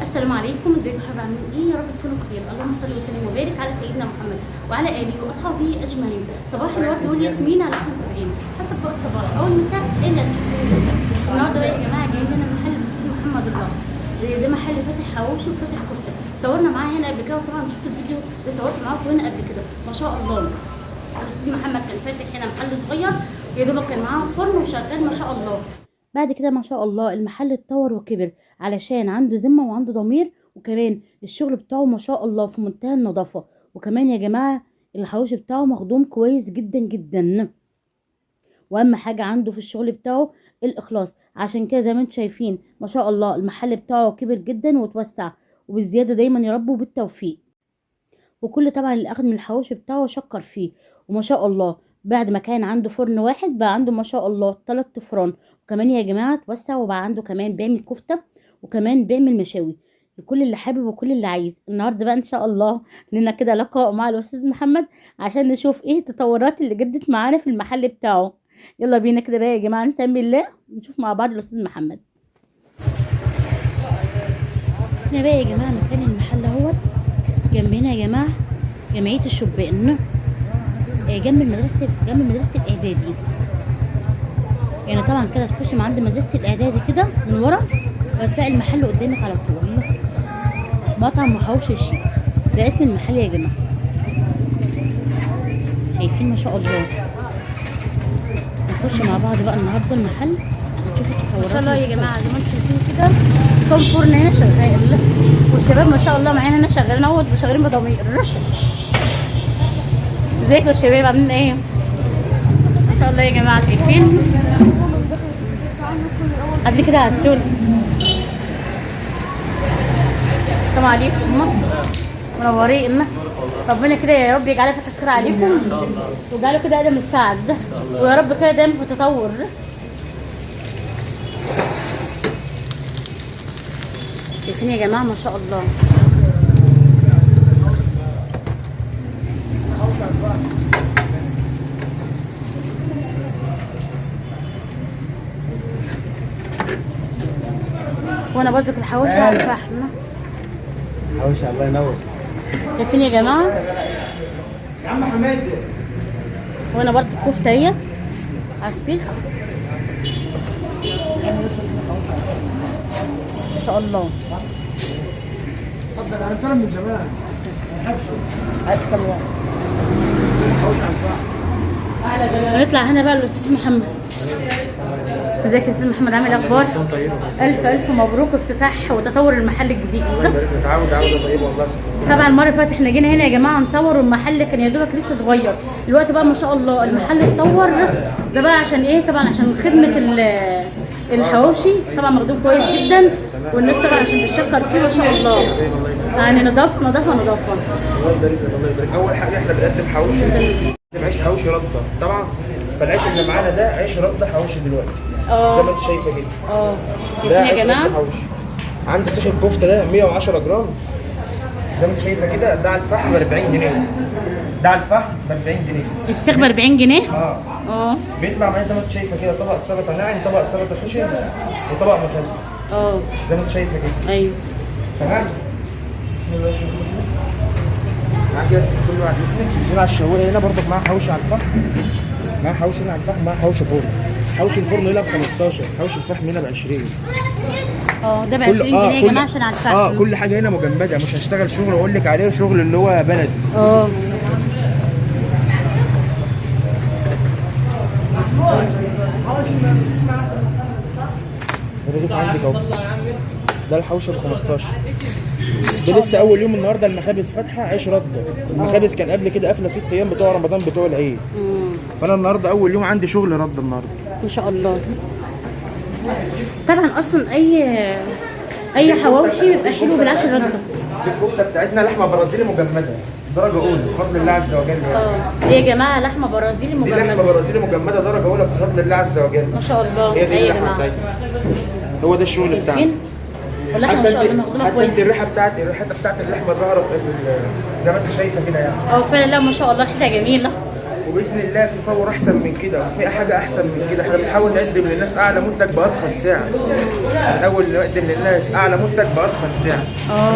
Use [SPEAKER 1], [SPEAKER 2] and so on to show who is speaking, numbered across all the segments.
[SPEAKER 1] السلام عليكم، ازيكم حبايبي؟ عاملين ايه؟ يا رب تكونوا بخير. اللهم صل وسلم وبارك على سيدنا محمد وعلى اله واصحابه اجمعين. صباح الورد والياسمين على كل متابعين، حسب بقى الصباح او المساء اللي هتشوفوه. النهارده بقى يا جماعة جاي لنا محل الاستاذ محمد الله. ده محل فاتح حواوشي وفاتح كفته، صورنا معاه هنا قبل كده، وطبعا شفتوا الفيديو اللي صورت معاكم هنا قبل كده. ما شاء الله الاستاذ محمد كان فاتح هنا محل صغير، يا دوبك كان معاه فرن وشغال ما شاء الله. بعد كده ما شاء الله المحل اتطور وكبر علشان عنده ذمة وعنده ضمير، وكمان الشغل بتاعه ما شاء الله في منتهى النظافة. وكمان يا جماعة الحواوشي بتاعه مخدوم كويس جدا جدا، واهم حاجة عنده في الشغل بتاعه الاخلاص. عشان كده زي ما انتم شايفين ما شاء الله المحل بتاعه كبر جدا وتوسع، وبالزيادة دايما يا رب وبالتوفيق. وكل طبعا اللي اخد من الحواوشي بتاعه شكر فيه، وما شاء الله بعد ما كان عنده فرن واحد بقى عنده ما شاء الله 3 افران. وكمان يا جماعة توسع وبقى عنده كمان بيعمل كفته وكمان بيعمل مشاوي لكل اللي حابب وكل اللي عايز. النهارده بقى ان شاء الله لنا كده لقاء مع الاستاذ محمد عشان نشوف ايه التطورات اللي جدت معانا في المحل بتاعه. يلا بينا كده بقى يا جماعة نسمي الله ونشوف مع بعض الاستاذ محمد. هنا بقى يا جماعة مكان المحل اهوت جنبنا يا جماعة جمعية الشبان، جنب المدرسة، جنب مدرسه الاعدادي. يعني طبعا كده تخش من عند مدرسه الاعدادي كده من ورا وهتلاقي المحل قدامك على طول، مطعم وحوش الشيك ده اسم المحل يا جماعة. شايفين ما شاء الله. نخش مع بعض بقى النهارده المحل نشوف التطورات ما شاء الله يا جماعة. زي ما انتم شايفين كده كم فرن هنا شغال، والشباب ما شاء الله معانا هنا شغالين اهوت وشغالين بضمير. ازيكم يا شباب عاملين ايه؟ ما شاء الله يا جماعة شايفين قبل كده على السول. السلام عليكم، منورين. ربنا كده يا رب يجعلها فتح خير عليكم ويجعله كده قدم السعد، ويا رب كده دايما في تطور. شايفين يا جماعة ما شاء الله. وانا برضك الحواوشي على الفحم.
[SPEAKER 2] حواوشي الله ينور.
[SPEAKER 1] شايفين يا جماعة
[SPEAKER 2] يا عم حماد.
[SPEAKER 1] وانا برضك الكفتة اهي على السيخ ما شاء الله.
[SPEAKER 2] اتفضل. انا طالع من زمان ما بحبش. عايز كام واحد؟ حواوشي على الفحم.
[SPEAKER 1] هنطلع هنا بقى الاستاذ محمد. ازيك يا استاذ محمد، عامل اخبار؟ الف الف مبروك افتتاح وتطور المحل الجديد.
[SPEAKER 2] الله يبارك لك. عاوده عوده طيبة والله.
[SPEAKER 1] طبعا المرة اللي فاتت احنا جينا هنا يا جماعة نصور والمحل كان يا دوبك لسه صغير، دلوقتي بقى ما شاء الله المحل اتطور. ده بقى عشان ايه؟ طبعا عشان خدمة الحواوشي، طبعا مخدوم كويس جدا، والناس طبعا عشان بتشكر فيه ما شاء الله. يعني نظافة نظافة نظافة.
[SPEAKER 2] الله يبارك لك، الله يبارك. اول حاجة احنا بنقدم حواوشي، بنقدم عيش حواوشي رده طبعا. فالعيش اللي معانا ده عيش رده حواوشي دلوقتي زي ما انت شايفه كده. ده
[SPEAKER 1] يا جماعة
[SPEAKER 2] عند سيخ الكفتة ده 110 جرام زي ما انت شايفه كده. ده على الفحم ب 40 جنيه. ده على الفحم ب 40 جنيه.
[SPEAKER 1] السيخ ب 40 جنيه.
[SPEAKER 2] بيطلع معايا زي ما انت شايفه كده طبق سلطة ناعم، طبق سلطة خشن، وطبق مخلل. زي ما انت شايفه كده.
[SPEAKER 1] ايوه
[SPEAKER 2] تمام. بسم الله الرحمن الرحيم. معاك بس كله بعد اذنك. نزيل على الشوايه هنا برضك معاها حواوشي على الفحم. معاها حواوشي هنا على الفحم، معاها حواوشي فرن. حواوشي الفرن هنا ب 15، حواوشي الفحم هنا ب 20.
[SPEAKER 1] ده ب 20 جنيه يا جماعة عشان على الفحم.
[SPEAKER 2] كل حاجة هنا مجمده، مش هشتغل شغل واقول لك عليه شغل اللي هو بلدي. الرغيف عندك اهو. ده الحوشه ب 15. ده لسه اول يوم النهارده المخابز فاتحة عيش رده. المخابز كان قبل كده قافله 6 ايام بتوع رمضان بتوع العيد. فانا النهارده اول يوم عندي شغل رده النهارده
[SPEAKER 1] ما شاء الله. طبعا اصلا اي حواوشي بيبقى حلو بالعيش الردة.
[SPEAKER 2] دي الكفتة بتاعتنا لحمه برازيلي مجمده درجه اولى بفضل الله عز وجل.
[SPEAKER 1] يعني ايه يا جماعة لحمه برازيلي مجمده؟
[SPEAKER 2] دي لحمه برازيلي مجمده درجه اولى بفضل الله عز وجل
[SPEAKER 1] ما شاء الله.
[SPEAKER 2] هي دي اللحمة بتاعتنا. هو ده الشغل بتاعنا.
[SPEAKER 1] واللحمة ما شاء الله مخدومة كويس.
[SPEAKER 2] حتى الريحة بتاعت اللحمة ظهرت زي ما انت شايفه كده يعني.
[SPEAKER 1] فعلا. لا ما شاء الله ريحتها جميلة.
[SPEAKER 2] وباذن الله في تطور احسن من كده وفي حاجة احسن من كده. احنا بنحاول نقدم للناس اعلى منتج بارخص سعر. بنحاول نقدم للناس اعلى منتج بارخص سعر.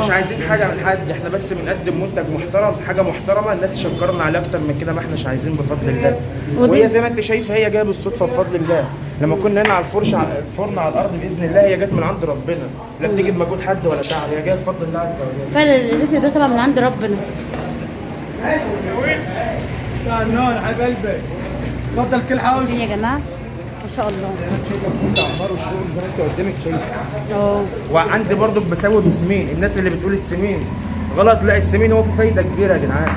[SPEAKER 2] مش عايزين حاجة من حد، احنا بس بنقدم منتج محترم، حاجة محترمه الناس تشكرنا عليها اكتر من كده، ما احناش عايزين بفضل الله. وهي زي ما انت شايفه هي جاية بالصدفة بفضل الله. لما كنا هنا على الفرش على الفرن على الارض باذن الله هي جت من عند ربنا، لا بتيجي بمجهود حد ولا تعب، هي جاية بفضل الله عز وجل.
[SPEAKER 1] فعلا الرزق ده طلع من عند ربنا.
[SPEAKER 3] النار حبيب قلبي، اتفضل كل حواوشي
[SPEAKER 1] يا جماعة ما شاء الله.
[SPEAKER 2] شايفه اخبار الشغل زي ما انت قدامك شايفه. وعندي برضو بسوي بسمين، الناس اللي بتقول السمين غلط، لا السمين هو فيه فايده كبيرة يا جدعان.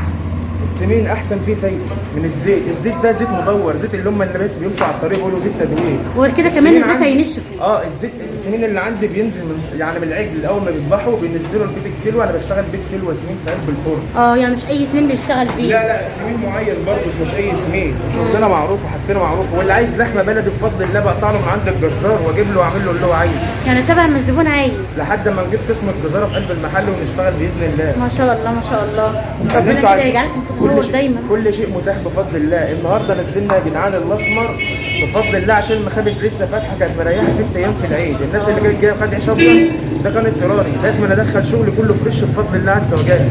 [SPEAKER 2] السمين احسن فيه فايده من الزيت، الزيت ده زيت مدور، زيت اللي هم الناس بيمشوا على الطريق بيقولوا زيت تدوير.
[SPEAKER 1] وغير كده كمان الزيت هينشف.
[SPEAKER 2] الزيت السمين اللي عندي بينزل من يعني من العجل اول ما بيذبحه بينزله البيت الكيلو. انا بشتغل بيت كيلو سمين في قلب الفرن.
[SPEAKER 1] يعني مش اي سمين بيشتغل بيه.
[SPEAKER 2] لا لا سمين معين برضه، مش اي سمين، شغلنا معروف وحاجتنا معروفة. واللي عايز لحمه بلدي بفضل الله بقطع له من عند الجزار واجيب له واعمل له اللي هو عايزه.
[SPEAKER 1] يعني تبع ما الزبون عايز.
[SPEAKER 2] لحد ما نجيب قسم الجزاره في قلب المحل ونشتغل باذن الله.
[SPEAKER 1] ما شاء الله ما شاء الله. ربنا كده يجعلكم في تطور دايما.
[SPEAKER 2] كل شيء متاح بفضل الله. النهارده نزلنا يا جدعان الاسمر بفضل الله عشان المخابز لسه فاتحة، كانت مريحه 6 ايام في العيد. الناس اللي كانت جاية وخدت عيش ابيض ده كان اضطراري، لازم انا ادخل شغل كله fresh بفضل الله عز وجل.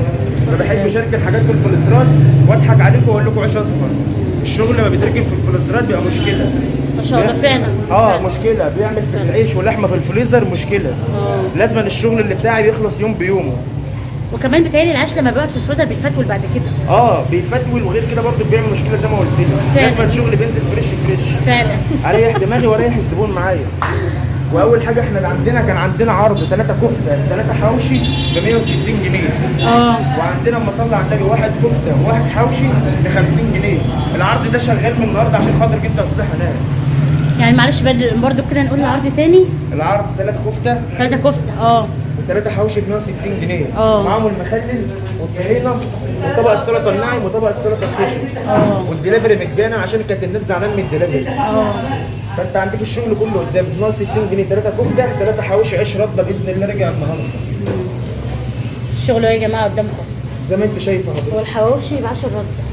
[SPEAKER 2] ما بحبش اركن حاجات في الفريزرات واضحك عليكم واقول لكم عيش اسمر. الشغل لما بيتركن في الفريزرات بيبقى مشكلة.
[SPEAKER 1] ما شاء الله فعلا.
[SPEAKER 2] مشكلة، بيعمل في العيش واللحمة في الفريزر مشكلة. لازم الشغل اللي بتاعي بيخلص يوم بيومه.
[SPEAKER 1] وكمان بيتهيألي العيش لما بيقعد في الفريزر بيفتول بعد كده.
[SPEAKER 2] بيفتول، وغير كده برضه بيعمل مشكلة زي ما قلت لك. لازم الشغل بينزل fresh fresh
[SPEAKER 1] فعلا.
[SPEAKER 2] اريح دماغي واريح الزبون معايا. واول حاجة احنا عندنا كان عندنا عرض 3 كفته 3 حواوشي ب 160 جنيه. وعندنا اما صلى على النبي 1 كفته وواحد حواوشي ب 50 جنيه. العرض ده شغال من النهارده عشان خاطر انت والصحة ناس.
[SPEAKER 1] يعني معلش برضه كده نقول العرض تاني.
[SPEAKER 2] العرض 3 كفته
[SPEAKER 1] 3 كفته
[SPEAKER 2] و3 حواوشي ب 160 جنيه. معاهم المخلل والطحينه وطبق السلطة الناعم وطبق السلطة الخشن. والدليفري مجانا عشان كانت الناس زعلانة من الدليفري. فانت عندك الشغل كله قدام 160 جنيه، 3 كفته 3 حواوشي عيش رده باذن الله رجع النهارده.
[SPEAKER 1] الشغل يا جماعة قدامكم
[SPEAKER 2] زي ما انت شايفه حضرتك.
[SPEAKER 1] والحواوشي ب 10 رده.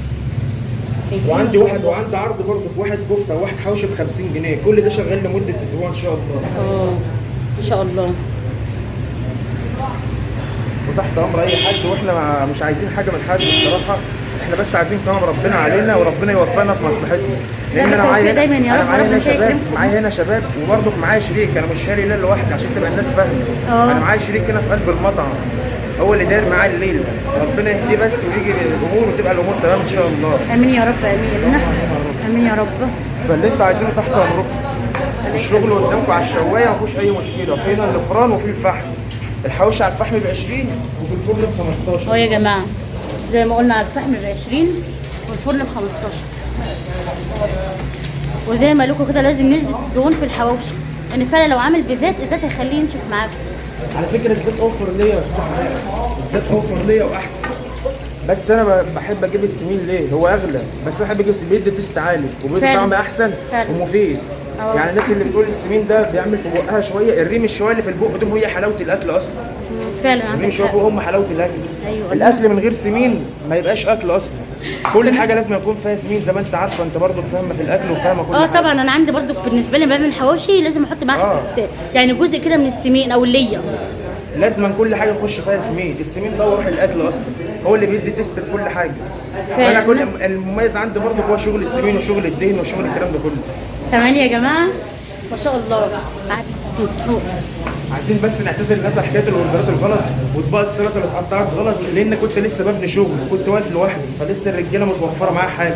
[SPEAKER 2] وعندي واحد وعندي عرض برضه 1 كفته وواحد حواوشي ب 50 جنيه. كل ده شغال لمدة اسبوع ان شاء الله.
[SPEAKER 1] ان شاء الله.
[SPEAKER 2] وتحت امر اي حد، واحنا مش عايزين حاجة من حد الصراحة، احنا بس عايزين كرم ربنا علينا وربنا يوفقنا في مصلحتنا. لان انا معايا
[SPEAKER 1] دايما يا رب،
[SPEAKER 2] انا معايا هنا شباب، معايا هنا شباب، وبرضه معايا شريك. انا مش شاري ليلة لوحدي عشان تبقى الناس فاهمه. انا معايا شريك هنا في قلب المطعم، هو اللي داير معايا الليل. ربنا يهديه بس ويجي الامور وتبقى الامور تمام ان شاء الله.
[SPEAKER 1] امين يا رب، امين امين يا رب.
[SPEAKER 2] فاللي انتوا عايزينه تحت امركم. الشغل قدامكم على الشوايه ما فيهوش اي مشكلة، في هنا الفران وفي الفحم. الحواوشي على الفحم ب 20 وفي الفرن ب 15.
[SPEAKER 1] يا جماعة زي ما قلنا على الفحم ب 20 والفرن ب 15. وزي ما لكم كده لازم نسبه الدهون في الحواوشي، لان فعلا لو عامل بزيت الزيت هيخليه ينشف معاكم.
[SPEAKER 2] على فكرة الزيت اوفر ليا يا استاذ، الزيت اوفر ليا واحسن. بس انا بحب اجيب السمين ليه؟ هو اغلى، بس انا بحب اجيب السمين، بيدي taste عالي وبيدي طعم احسن ومفيد. يعني الناس اللي بتقول السمين ده بيعمل في بقها شوية، الريم الشويه اللي في البق دول هي حلاوة الاكل اصلا.
[SPEAKER 1] فعلا
[SPEAKER 2] الريم شوية فوق هم حلاوة الاكل.
[SPEAKER 1] أيوة.
[SPEAKER 2] الاكل من غير سمين ما يبقاش اكل اصلا. كل حاجة لازم يكون فيها سمين زي ما انت عارفه، انت برضو فاهمه في الاكل وفاهمه كل حاجة.
[SPEAKER 1] طبعا انا عندي برضو بالنسبة لي بعمل حواوشي لازم احط معاه يعني جزء كده من السمين او الليه.
[SPEAKER 2] لازم كل حاجة يخش فيها سمين، السمين ده هو روح الاكل اصلا، هو اللي بيدي taste لكل حاجة. فانا كل المميز عندي برضو هو شغل السمين وشغل الدهن وشغل الكلام ده كله.
[SPEAKER 1] تمام يا جماعة ما شاء الله.
[SPEAKER 2] عايزين بس نعتذر للناس على حكاية الاوردرات الغلط واطباق السلطة اللي اتقطعت غلط، لان كنت لسه ببني شغل وكنت واقف لوحدي، فلسه الرجالة متوفرة معايا حاجة.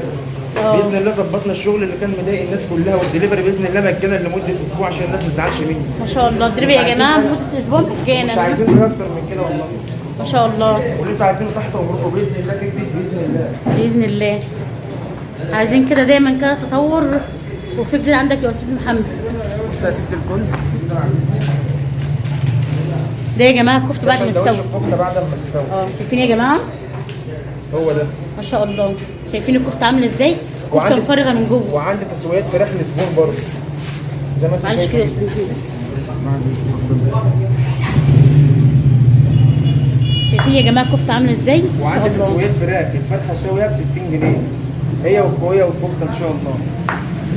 [SPEAKER 2] باذن الله ظبطنا الشغل اللي كان مضايق الناس كلها، والدليفري باذن الله مجانا لمدة اسبوع عشان الناس ما تزعلش مني.
[SPEAKER 1] ما شاء الله الدليفري يا جماعة لمدة اسبوع مجانا،
[SPEAKER 2] مش عايزين حاجة اكتر من كده والله.
[SPEAKER 1] ما شاء الله.
[SPEAKER 2] واللي انتوا عايزينه تحت امركم باذن الله، في جديد باذن الله.
[SPEAKER 1] باذن الله. عايزين كده دايما كده تطور وفي جديد عندك يا استاذ محمد.
[SPEAKER 2] بص يا ست الكل،
[SPEAKER 1] ده يا جماعة الكفتة بعد ما استوى.
[SPEAKER 2] الكفتة بعد ما استوى.
[SPEAKER 1] شايفين يا جماعة؟
[SPEAKER 2] هو ده
[SPEAKER 1] ما شاء الله. شايفين الكفتة عامله ازاي؟ كفته فارغة من جوه.
[SPEAKER 2] وعندي تسويات فراخ للزبون برضه زي ما انت شايف.
[SPEAKER 1] معلش كده يا استاذ محمد بس. شايفين يا جماعة الكفتة عامله ازاي؟
[SPEAKER 2] وعندي تسويات فراخ، الفرخه سويها ب 60 جنيه. هي والكويه والكفته ان شاء الله.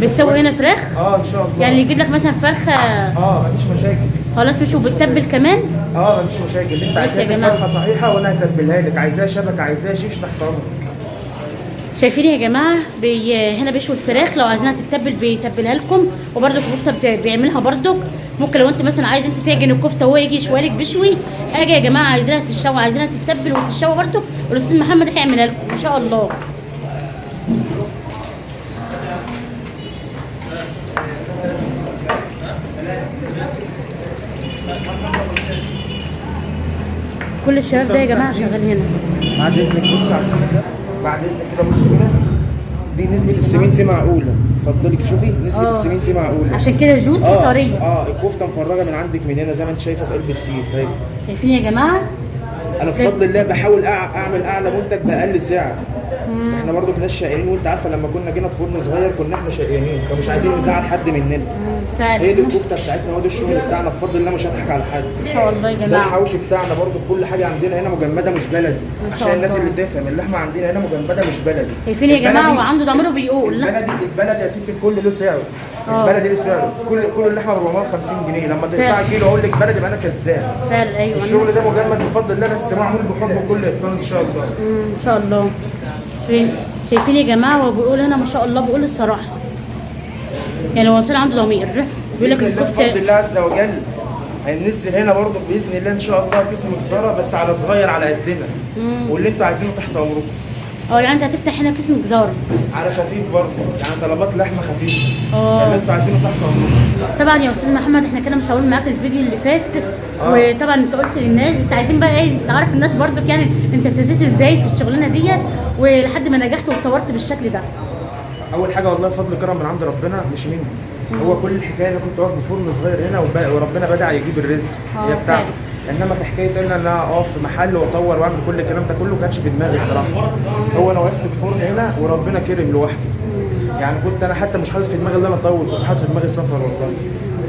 [SPEAKER 1] بتسوي هنا فراخ؟
[SPEAKER 2] اه ان شاء الله.
[SPEAKER 1] يعني يجيب لك مثلا فرخة؟
[SPEAKER 2] اه مفيش مشاكل.
[SPEAKER 1] خلاص مش وبتتبل كمان؟
[SPEAKER 2] اه مفيش مشاكل. اللي انت
[SPEAKER 1] بس يا
[SPEAKER 2] عايزاه
[SPEAKER 1] جماعة.
[SPEAKER 2] فرخة صحيحه وانا هتبلها لك، عايزاها شبك، عايزاها شيش، تحت امرك.
[SPEAKER 1] شايفين يا جماعة هنا بيشوي الفراخ، لو عايزينها تتبل بيتبلها لكم، وبرده الكفتة بيعملها برده. ممكن لو انت مثلا عايز انت تعجن الكفتة وهو يجي يشويها لك بشوي حاجة. يا جماعة عايزينها تتشوى، عايزينها تتبل وتتشوى برده، الاستاذ محمد هيعملها لكم ان شاء الله. كل الشباب ده يا جماعة شغال هنا.
[SPEAKER 2] بعد اذنك بص على السيخ ده، بعد اذنك كده بص كده، دي نسبه السمين فيه معقولة. اتفضلي شوفي نسبه السمين فيه معقولة،
[SPEAKER 1] عشان كده juicy طرية.
[SPEAKER 2] الكفتة مفرغة من عندك من هنا زي ما انت شايفه في قلب السيخ.
[SPEAKER 1] شايفين يا جماعة؟
[SPEAKER 2] انا بفضل الله بحاول اعمل اعلى منتج باقل سعر. احنا برضو كنا شقيانين، وانت عارفه لما كنا جينا في فرن صغير كنا احنا شقيانين، فمش عايزين نزعل حد مننا.
[SPEAKER 1] فعلا.
[SPEAKER 2] هي دي الكفتة بتاعتنا وده الشغل بتاعنا بفضل الله، مش هضحك على حد.
[SPEAKER 1] ما شاء الله يا جماعة.
[SPEAKER 2] ده الحوش بتاعنا برضو، كل حاجة عندنا هنا مجمده مش بلدي، عشان الناس اللي تفهم، اللحمة عندنا هنا مجمده مش بلدي.
[SPEAKER 1] شايفين يا جماعة؟ وعنده ضميره بيقول
[SPEAKER 2] البلدي يا ست الكل له سعره. البلدي له سعره، كل اللحمة ب 450 جنيه، لما تدفع كيلو اقول لك بلدي يبقى انا كذاب.
[SPEAKER 1] فعلا ايوه.
[SPEAKER 2] الشغل ده مجمد بفضل الله، بس معمول بحب وكل اتقان ان شاء الله.
[SPEAKER 1] ان شاء الله. شايفين يا جماعة؟ هو بيقول هنا ما شاء الله، بيقول الصراحة، يعني هو عنده ضمير، بيقول لك الكفتة
[SPEAKER 2] بفضل الله عز وجل. هننزل هنا برضه باذن الله ان شاء الله قسم جزاره، بس على صغير على قدنا، واللي انتوا عايزينه تحت امركم.
[SPEAKER 1] يعني انت هتفتح هنا قسم جزاره
[SPEAKER 2] على خفيف برضه، يعني طلبات لحمه خفيفة. اللي انتوا عايزينه تحت امركم.
[SPEAKER 1] طبعا يا استاذ محمد احنا كده مصورين معاك الفيديو اللي فات، وطبعا انت قلت للناس، بس عايزين بقى ايه نعرف الناس برضك، يعني انت ابتديت ازاي في الشغلانة ديت ولحد ما نجحت واتطورت بالشكل ده.
[SPEAKER 2] اول حاجة والله فضل كرم من عند ربنا مش مني. هو كل الحكاية انا كنت واقف بفرن صغير هنا وربنا بدا يجيب الرزق هي بتاعته. انما في حكاية ان انا اقف في محل واطور واعمل كل الكلام ده كله كانش في دماغي الصراحة. هو انا وقفت بفرن هنا وربنا كرم لوحده. يعني كنت انا حتى مش حاطط في دماغي ان انا اطور، كنت حاطط في دماغي سفر والله.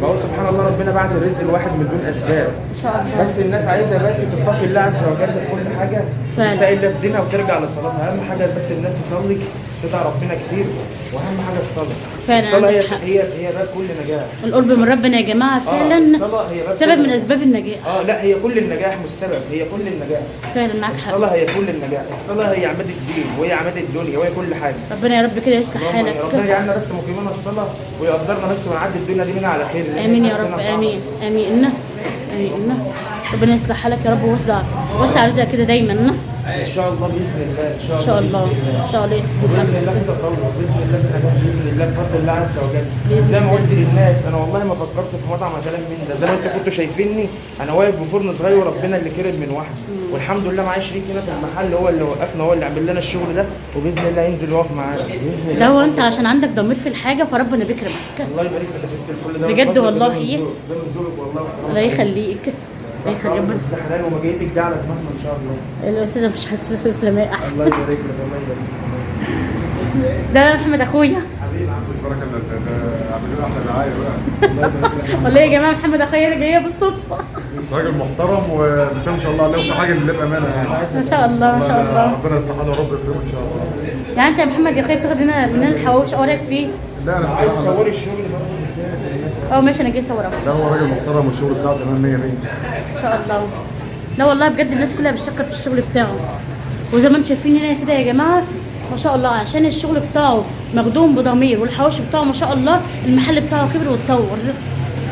[SPEAKER 2] بقول سبحان الله ربنا بعت الرزق الواحد من دون اسباب.
[SPEAKER 1] ان شاء الله.
[SPEAKER 2] بس الناس عايزه بس تتقي الله عز وجل في كل حاجة، تتقي الله في دينها وترجع لصلاتها. اهم حاجة بس الناس تصلي، تدعي ربنا كتير، واهم حاجة الصلاة.
[SPEAKER 1] فعلا
[SPEAKER 2] الصلاة هي باب كل نجاح.
[SPEAKER 1] القرب من ربنا يا جماعة فعلا
[SPEAKER 2] الصلاة هي باب
[SPEAKER 1] سبب من اسباب النجاح.
[SPEAKER 2] لا هي كل النجاح مش سبب، هي كل النجاح.
[SPEAKER 1] فعلا معاك حق.
[SPEAKER 2] الصلاة هي كل النجاح، الصلاة هي عماد الدين وهي عماد الدنيا وهي كل حاجة.
[SPEAKER 1] ربنا يا رب كده يصلح حالك.
[SPEAKER 2] ربنا يجعلنا بس مقيمين الصلاة ويقدرنا بس ونعدي الدنيا دي منها على خير.
[SPEAKER 1] امين يا رب، امين امين امين. ربنا يصلح حالك يا رب ووسع وسع رزقك كده دايما.
[SPEAKER 2] ان شاء الله باذن الله. ان
[SPEAKER 1] شاء الله ان شاء الله
[SPEAKER 2] باذن الله في تطور، باذن الله في نجاح، باذن الله بفضل الله عز وجل. زي ما قلت للناس انا والله ما فكرت في مطعم كلام من ده، زي ما انتوا كنتوا شايفيني انا واقف بفرن صغير وربنا اللي كرم من وحده، والحمد لله معايا شريك هنا في المحل هو اللي وقفنا، هو اللي عمل لنا الشغل ده، وباذن الله ينزل يقف معانا باذن الله.
[SPEAKER 1] ده هو انت عشان عندك ضمير في الحاجة فربنا بيكرمك.
[SPEAKER 2] الله يبارك لك يا ست الكل، ده
[SPEAKER 1] بجد والله.
[SPEAKER 2] ده من ذوقك والله.
[SPEAKER 1] الله يخليك.
[SPEAKER 2] بس حلال ومجيتك ده على دماغنا ان شاء الله.
[SPEAKER 1] الاستاذة مش هتسلم.
[SPEAKER 2] الله يبارك لك، الله يبارك لك.
[SPEAKER 1] ده محمد اخويا
[SPEAKER 2] حبيبي،
[SPEAKER 4] عبد البركة اللي عاملين احلى دعاية بقى.
[SPEAKER 2] الله يبارك لك.
[SPEAKER 1] والله يا جماعة محمد اخويا ده جاية بالصدفة.
[SPEAKER 4] راجل محترم وبس ما شاء الله عليه، وفي حاجة اللي بامانه يعني.
[SPEAKER 1] ما شاء الله ما شاء الله.
[SPEAKER 4] ربنا يصلح حاله ورب يكرمه ان شاء الله.
[SPEAKER 1] يعني انت يا محمد يا اخويا بتاخد مننا الحواوشي او رايك فيه؟
[SPEAKER 4] لا انا
[SPEAKER 2] عايز
[SPEAKER 4] بصراحة
[SPEAKER 2] تصوري الشغل برضه.
[SPEAKER 1] ماشي انا جاي اصور اهو.
[SPEAKER 4] لا هو راجل محترم والشغل بتاعه تمام 100 100
[SPEAKER 1] ان شاء الله. لا والله بجد الناس كلها بتشكر في الشغل بتاعه، وزي ما انتم شايفين هنا كده يا جماعة ما شاء الله، عشان الشغل بتاعه مخدوم بضمير والحواوشي بتاعه ما شاء الله، المحل بتاعه كبر واتطور.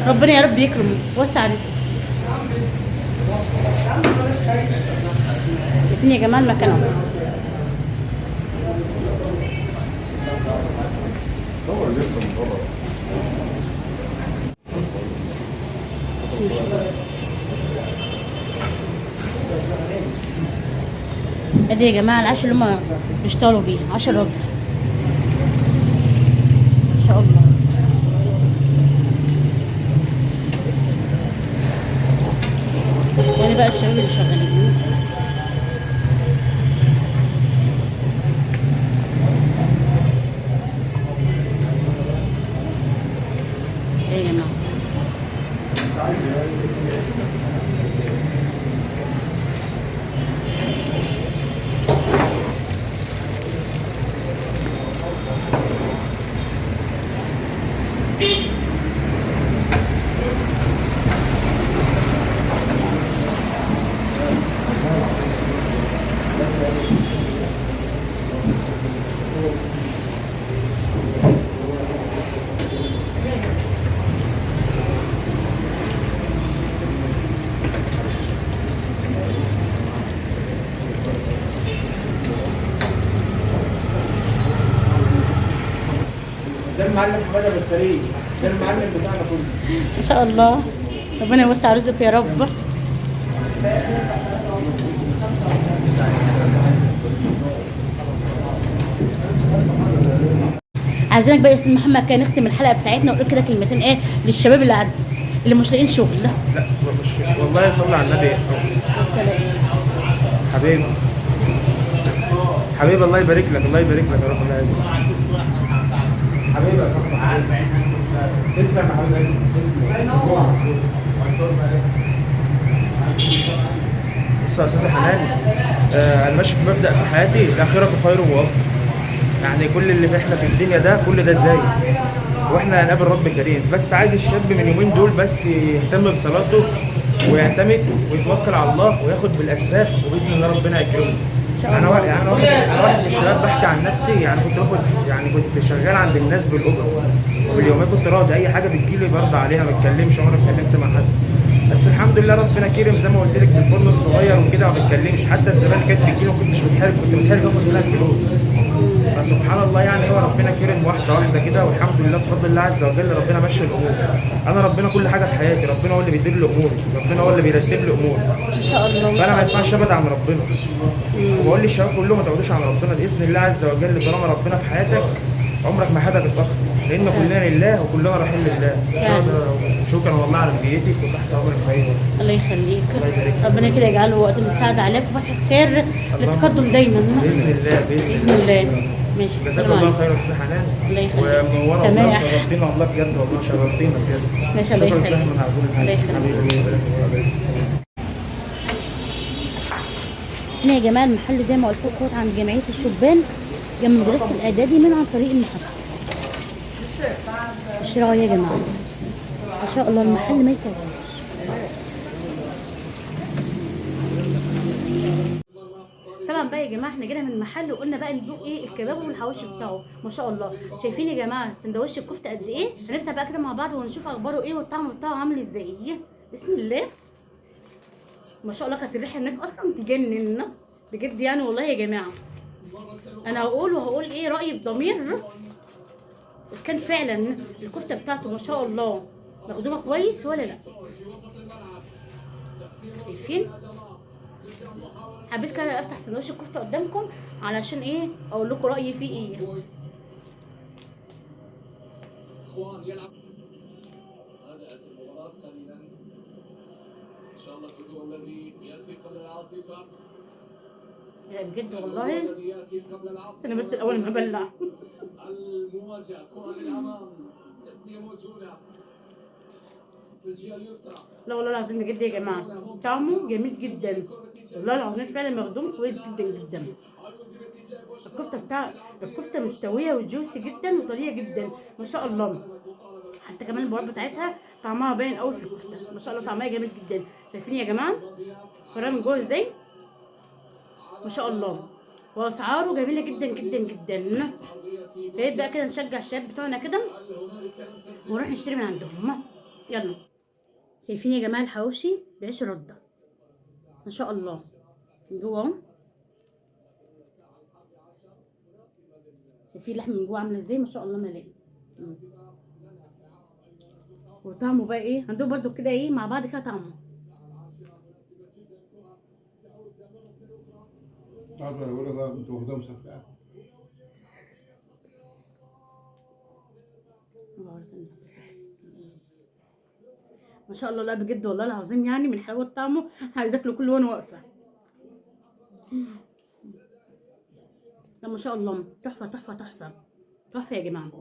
[SPEAKER 1] ربنا يا رب يكرمه وسع رزقه. شايفين يا جماعة المكان اهو. ادي يا جماعة العش اللي هم بيشتغلوا بيه 10 رد ما شاء الله. وادي بقى الشباب اللي شغالين. ايه يا جماعة
[SPEAKER 2] المعلم حمادة بالفريق، ده المعلم بتاعنا كله.
[SPEAKER 1] ما شاء الله، ربنا يوسع رزقك يا رب. عايزينك بقى يا استاذ محمد كده نختم الحلقة بتاعتنا ونقول كده كلمتين ايه للشباب اللي قاعد اللي مش لاقيين شغل.
[SPEAKER 2] لا مش والله، صلي على النبي.
[SPEAKER 1] السلام.
[SPEAKER 2] حبيبي حبيبي، الله يبارك لك، الله يبارك لك يا رب، الله يعزك حبيبي يا صاحبي، حبيبي تسلم يا حبيبي، تسلم. بص يا استاذ حنان، انا ماشي في مبدأ في حياتي، الاخرة خير وابقى. يعني كل اللي احنا في الدنيا ده كل ده ازاي، واحنا هنقابل رب كريم. بس عايز الشاب من يومين دول بس يهتم بصلاته ويعتمد ويتوكل على الله وياخد بالاسباب، وباذن الله ربنا يكرمه. انا واحد، يعني انا واحد من الشباب بحكي عن نفسي، يعني كنت باخد، يعني كنت شغال عند الناس بالاجرة وباليوميه، كنت راضي اي حاجة بتجيلي برضى عليها، ما اتكلمش، عمري ما اتكلمت مع حد. بس الحمد لله ربنا كرم زي ما قلت لك بالفرن الصغير وكده، ما بتكلمش. حتى الزبائن كانت بتجيلي ما كنتش بتحرج، كنت بتحرج اخد منها الفلوس. فسبحان الله، يعني هو ربنا كرم واحدة واحدة كده، والحمد لله بفضل الله عز وجل ربنا مشى الامور. انا ربنا كل حاجة في حياتي، ربنا هو اللي بيدير لي اموري، ربنا هو اللي بيرتب لي اموري.
[SPEAKER 1] ان شاء الله.
[SPEAKER 2] فانا ما ينفعش ابعد عن ربنا. وبقول للشباب كلهم ما تبعدوش عن ربنا باذن الله عز وجل. طالما ربنا في حياتك عمرك ما حاجة هتتاخر، لان كلنا لله وكلنا رايحين لله. شكرا والله على مجيتك، وتحت امرك في اي وقت.
[SPEAKER 1] الله يخليك،
[SPEAKER 2] الله يبارك فيك.
[SPEAKER 1] ربنا كده يجعله وقت مساعد عليك وفتحة خير للتقدم دايما
[SPEAKER 2] باذن الله، باذن
[SPEAKER 1] باذن الله. ماشي،
[SPEAKER 2] جزاك
[SPEAKER 1] السلام
[SPEAKER 2] الله
[SPEAKER 1] عليكم.
[SPEAKER 2] خير يا استاذ حنان،
[SPEAKER 1] الله يخليك.
[SPEAKER 2] ومنوره والله،
[SPEAKER 1] سماح.
[SPEAKER 2] شرفتينا والله بجد، والله شرفتينا بجد.
[SPEAKER 1] ماشي، الله
[SPEAKER 2] شكرا
[SPEAKER 1] يخليك.
[SPEAKER 2] استاذ احمد على كل
[SPEAKER 1] الله
[SPEAKER 2] حاجة.
[SPEAKER 1] يخليك.
[SPEAKER 2] حبيبي، الله يبارك فيك.
[SPEAKER 1] هنا يا جماعة المحل زي ما قلت لكم عند جمعية الشبان جنب مدرسه الاعدادي من عن طريق المحطة. الشراء يا جماعة ما شاء الله، المحل ما يفوتش. طبعا بقى يا جماعة احنا جينا من المحل وقلنا بقى ندوق ايه الكباب والحواوشي بتاعه. ما شاء الله، شايفين يا جماعة سندوتش الكفتة قد ايه؟ هنفتح بقى كده مع بعض ونشوف اخباره ايه والطعم بتاعه عامل ازاي. بسم الله، ما شاء الله كانت الريحة هناك اصلا تجنن بجد يعني والله يا جماعة. انا هقول وهقول ايه رايي بضمير، كان فعلا الكفتة بتاعته ما شاء الله مخدومة كويس ولا لا؟ شايفين؟ حبيت كده افتح سندوتش الكفتة قدامكم علشان ايه اقول لكم رايي فيه ايه. لا بجد والله، انا بس الاول ما بلع.
[SPEAKER 5] المواجهة كره للامام، تاتي موجودة في الجهة اليسرى.
[SPEAKER 1] لا والله العظيم بجد يا جماعة طعمه جميل جدا والله العظيم، فعلا مخدوم كويس جدا جدا. الكفتة بتاع الكفتة مستوية وجوسي جدا وطريه جدا ما شاء الله. حتى كمان البهارات بتاعتها طعمها باين قوي في الكفتة، ما شاء الله طعمها جميل جدا. شايفين يا جماعة فرام من جوه ازاي؟ ما شاء الله، واسعاره جميلة جدا جدا جدا. يا ريت بقى كده نشجع الشباب بتوعنا كده ونروح نشتري من عندهم. يلا، شايفين يا جماعة الحواوشي بعيش رده ما شاء الله من جوه اهو. شايفين اللحم من جوه عامله ازاي؟ ما شاء الله مليان. وطعمه بقى ايه؟ عندهم برضو كده ايه مع بعض كده طعمه.
[SPEAKER 4] عارفه انا بقول لك انت واخدها مسافرة.
[SPEAKER 1] ما شاء الله، لا بجد والله العظيم يعني من حلاوة طعمه عايزه اكله كله وانا واقفة. لا ما شاء الله تحفة تحفة تحفة تحفة يا جماعة.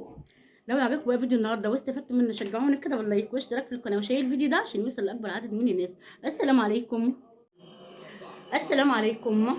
[SPEAKER 1] لو عجبكم بقى فيديو النهارده واستفدتوا منه شجعوني كده بال like واشتراك في القناة و share الفيديو ده عشان يوصل لاكبر عدد من الناس. السلام عليكم. السلام عليكم.